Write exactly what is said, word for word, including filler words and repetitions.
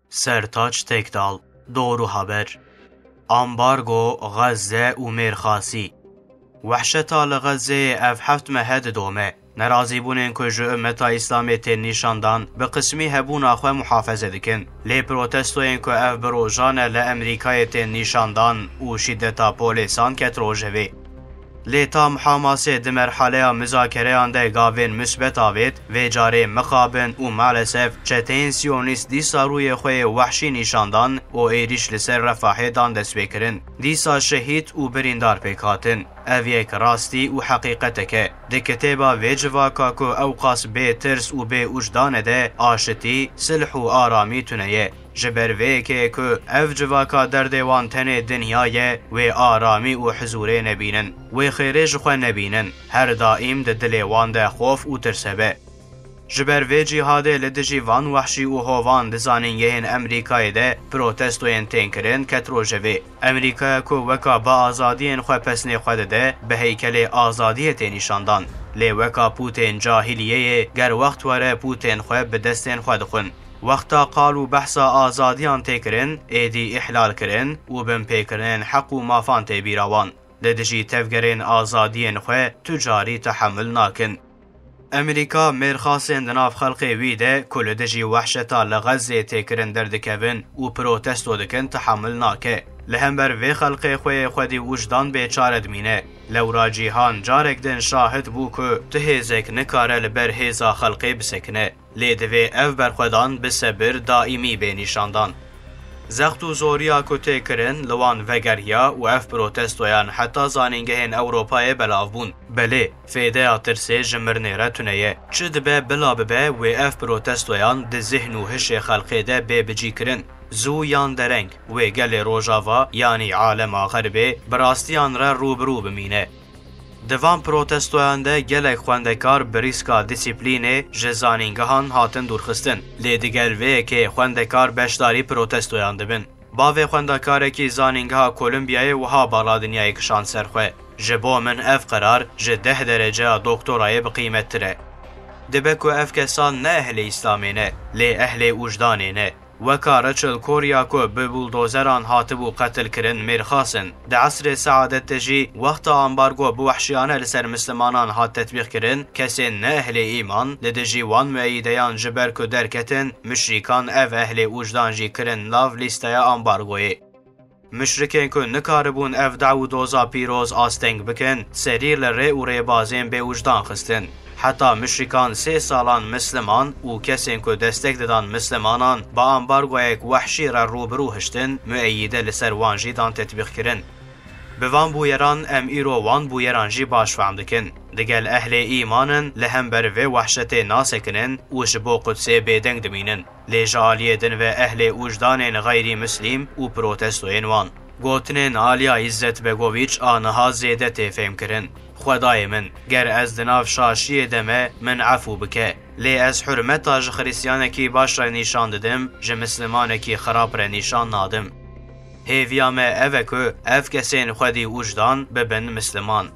Sertaç Tekdal, Doğru Haber. Ambargo, Gazze û mêrxasî. Wehşeta li Gazeyê ev heft mehe didome. Nerazîbûnên ku ji ummeta Îslamê tên nîşandan, bi qismî hebûna xwe muhafeze dikin. Lê protestoyên ku ev bi rojan e li Amerîkayê tên nîşandan û şîdeta polêsan ket rojevê. Lê tam Hamasê di merhaleya mizakereyan de gavên misbet avêt, vê carê mixabin û malesef çeteyên siyonîst dîsa rûyê xwe yê wehşî nîşan dan û êrîş li ser Refahê dan destpêkirin. Dîsa şehîd û birîndar pêk hatin. Ev yek rastî û heqîqetek e. Di kitêba vê civaka ku ewqas bê tirs û bê ûcdan e de aşitî, silh û aramî tune ye. Ji ber vê yekê ku ev civaka derdê wan tenê dinya ye, wê aramî û hizûrê nebînin. Wê xêrê ji xwe nebînin. Her daîm di dilê wan de xof û tirs hebe. Ji ber vê cîhadê li dijî van wehşî û hovan di zanîngehên Amerîkayê de protestoyên tên kirin ket rojevê. Amerîkaya ku weka bi azadiyên xwe pesnê xwe dide, bi heykelê azadiyê tê nîşandan. Lê weka pûtên cahiliyeyê, ger wext were pûtên xwe bi destên xwe dixwin. Wexta qal û behsa azadiyan tê kirin, êdî îhlal kirin û binpêkirinên heq û mafan tê bîra wan. Li dijî tevgerên azadiyên xwe tu carî tehemil nakin. Amerîka mêrxasên di nav xelkê wî de ku li dijî wehşeta li Xezzê tê kirin derdikevin û protesto dikin, tehemil nake. Li hember vê xelkê xwe yê xwedî û wijdan bêçare dimîne. Lewra cîhan carek din şahid bû ku tu hêzek nikare li ber hêza xelkê bisekine. Lê divê ev berxwedan bi sebir daîmî bê nîşandan. Zext û zoriya ku tê kirin li wan vegeriya û ev protestoyan heta zanîngehên Ewropayê belav bûn. Belê, fêdeya tirsê ji mirinê re tune ye. Çi dibe bila bibe wê ev protestoyan di zihn û hişê xelkê de bê bicîkirin. Zû yan dereng, wê gelê Rojava, yanî alema Xerbê, bi rastiyan re rû bi rû bimîne. Di van protestoyan de gelek xwendekar bi rîska dîsîplînê ji zanîngehan hatin dûrxistin. Lê digel vê yekê xwendekar beşdarî protestoyan dibin. Bavê xwendekarekî zanîngeha Kolombiyayê wiha bala dinyayê kişand ser xwe, "Ji bo min ev qerar ji deh dereceya doktorayê bi qîmettir e." Dibe ku ev kesan ne ehlê Îslamê ne, lê ehlê ûjdanê ne. Weka Rachel Corrie ku bi buldozeran hatibû qetilkirin, mêrxas in. Di esrê seadet de jî, wexta ambargo bi wehşiyane li ser mislimanan hat tetbîqkirin, kesên ne ehlê îman li dijî wan mueyîdeyan, ji ber ku derketin, muşrîkan ev ehlê ûjdan jî kirin nav lîsteya ambargoyê. Muşrikên ku nikaribûn ev daw û doza pîroz asteng bikin, serî li rê û rêbazên bêwijdan xistin. Heta muşrikan sê salan misliman û kesên ku destek didan mislimanan bi ambargoyek wehşî re rû bi rû hiştin, mueyîde li ser wan jî dan tetbîqkirin. Bi van bûyeran em îro wan bûyeran jî baş fehm dikin. Digel ehlê îman in, li hember vê wehşetê nasekinin û ji bo Qudsê bêdeng dimînin. Lê ji aliyê din ve ehlê ûjdanên xeyrî mislîm û protestoyên wan. Gotinên aliya Îzzet Begoviç a niha zêde tê fêmkirin. Xwedayê min, ger ez di nav şaşiyê de me, min efû bike. Lê ez hurmeta ji xirîstiyanekî baş re nîşan didim, ji mislimanekî xirab re nîşan nadim. Hêviya me ev e ku ev kesên xwedî ûjdan bibin misliman.